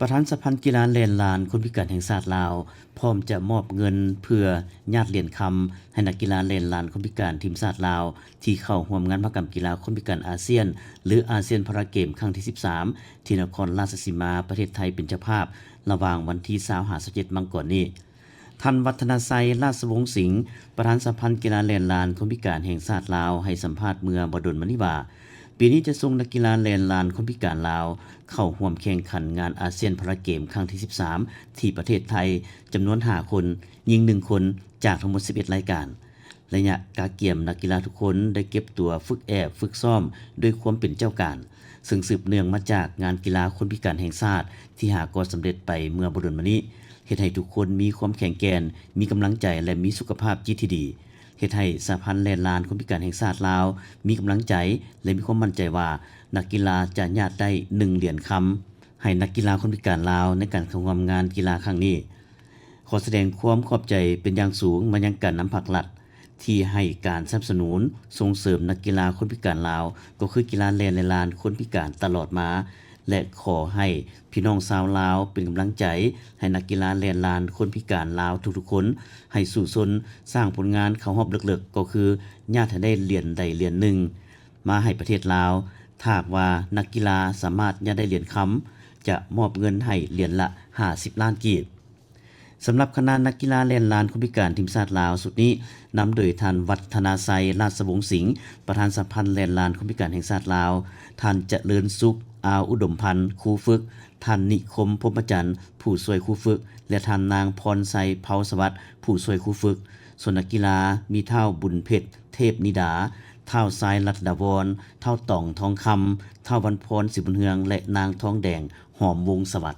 ປະທານສະຫະພັນກິລາແລ່ນລານຄົນພິການແຫ່ງຊາດລາວ ພ້ອມຈະມອບເງິນເພື່ອຍາດຫຼຽນຄຳໃຫ້ນັກກິລາແລ່ນລານຄົນພິການທີມຊາດລາວ ທີ່ເຂົ້າຮ່ວມງານມະຫະກຳກິລາຄົນພິການອາຊຽນ ຫຼື ອາຊຽນພາຣາເກມຄັ້ງທີສິບສາມ ທີ່ນະຄອນລາຊະສີມາ ປະເທດໄທເປັນເຈົ້າພາບ ລະຫວ່າງວັນທີຊາວ ຫາ ຊາວເຈັດ ມັງກອນນີ້. ທ່ານ ວັດທະນາໄຊ ລາຊະວົງສິງ ປະທານສະຫະພັນກິລາແລ່ນລານຄົນພິການແຫ່ງຊາດລາວ ໃຫ້ສຳພາດເມື່ອບໍ່ດົນມານີ້ວ່າ ປີນີ້ຈະສົ່ງນັກກິລາແລ່ນລານຄົນພິການລາວ ເຂົ້າຮ່ວມແຂ່ງຂັນງານອາຊຽນພາຣາເກມຄັ້ງທີສິບສາມ ທີ່ປະເທດໄທ ຈຳນວນຫ້າຄົນ, ຍິງໜຶ່ງຄົນ ຈາກທັງໝົດສິບເອັດລາຍການ. ໄລຍະກະກຽມ ນັກກິລາທຸກຄົນໄດ້ເກັບຕົວຝຶກແອບ, ຝຶກຊ້ອມດ້ວຍຄວາມເປັນເຈົ້າການ, ເຊິ່ງສືບເນື່ອງມາຈາກງານກິລາຄົນພິການແຫ່ງຊາດ ທີ່ຫາກໍສຳເລັດໄປເມື່ອບໍ່ດົນມານີ້, ເຮັດໃຫ້ທຸກຄົນມີຄວາມແຂງແກ່ນ, ມີກຳລັງໃຈ ແລະ ມີສຸຂະພາບຈິດທີ່ດີ, ເຮັດໃຫ້ສະຫະພັນແລ່ນລານຄົນພິການແຫ່ງຊາດລາວ ມີກຳລັງໃຈ ແລະ ມີຄວາມໝັ້ນໃຈວ່າ ນັກກິລາຈະຍາດໄດ້ໜຶ່ງຫຼຽນຄຳ ໃຫ້ນັກກິລາຄົນພິການລາວ ໃນການເຂົ້າຮ່ວມງານກິລາຄັ້ງນີ້. ຂໍສະແດງຄວາມຂອບໃຈເປັນຢ່າງສູງມາຍັງການນຳພັກລັດ ທີ່ໃຫ້ການສະໜັບສະໜູນສົ່ງເສີມນັກກິລາຄົນພິການລາວ ກໍຄືກິລາແລ່ນລານຄົນພິການຕະຫຼອດມາ ແລະ ຂໍໃຫ້ພີ່ນ້ອງຊາວລາວເປັນກຳລັງໃຈໃຫ້ນັກກິລາແລ່ນລານຄົນພິການລາວທຸກໆຄົນ ໃຫ້ສູ້ຊົນສ້າງຜົນງານເຂົ້າຮອບເລິກໆ ກໍຄືຍາດໃຫ້ໄດ້ຫຼຽນໃດຫຼຽນໜຶ່ງມາໃຫ້ປະເທດລາວ. ຖ້າຫາກວ່ານັກກິລາສາມາດຍາດໄດ້ຫຼຽນຄຳ ຈະມອບເງິນໃຫ້ຫຼຽນລະຫ້າສິບລ້ານກີບ. ສຳລັບຄະນະນັກກິລາແລ່ນລານຄົນພິການທີມຊາດລາວຊຸດນີ້ ນຳໂດຍທ່ານ ວັດທະນາໄຊ ລາຊະວົງສິງ ປະທານສະຫະພັນແລ່ນລານຄົນພິການແຫ່ງຊາດລາວ, ທ່ານ ຈະເລີນສຸກ ອາວອຸດົມພັນ ຄູຝຶກ, ທ່ານ ນິຄົມ ພົມມະຈັນ ຜູ້ຊ່ວຍຄູຝຶກ ແລະ ທ່ານນາງ ພອນໄຊ ເພົາສະຫວັດ ຜູ້ຊ່ວຍຄູຝຶກ. ສ່ວນນັກກິລາມີທ້າວ ບຸນເພັດ ເທບນິດາ, ທ້າວ ຊາຍ ລັດດາວອນ, ທ້າວ ຕອງ ທອງຄຳ, ທ້າວ ວັນພອນ ສີບຸນເຮືອງ ແລະ ນາງ ທອງແດງ ຫອມວົງສະຫວັດ.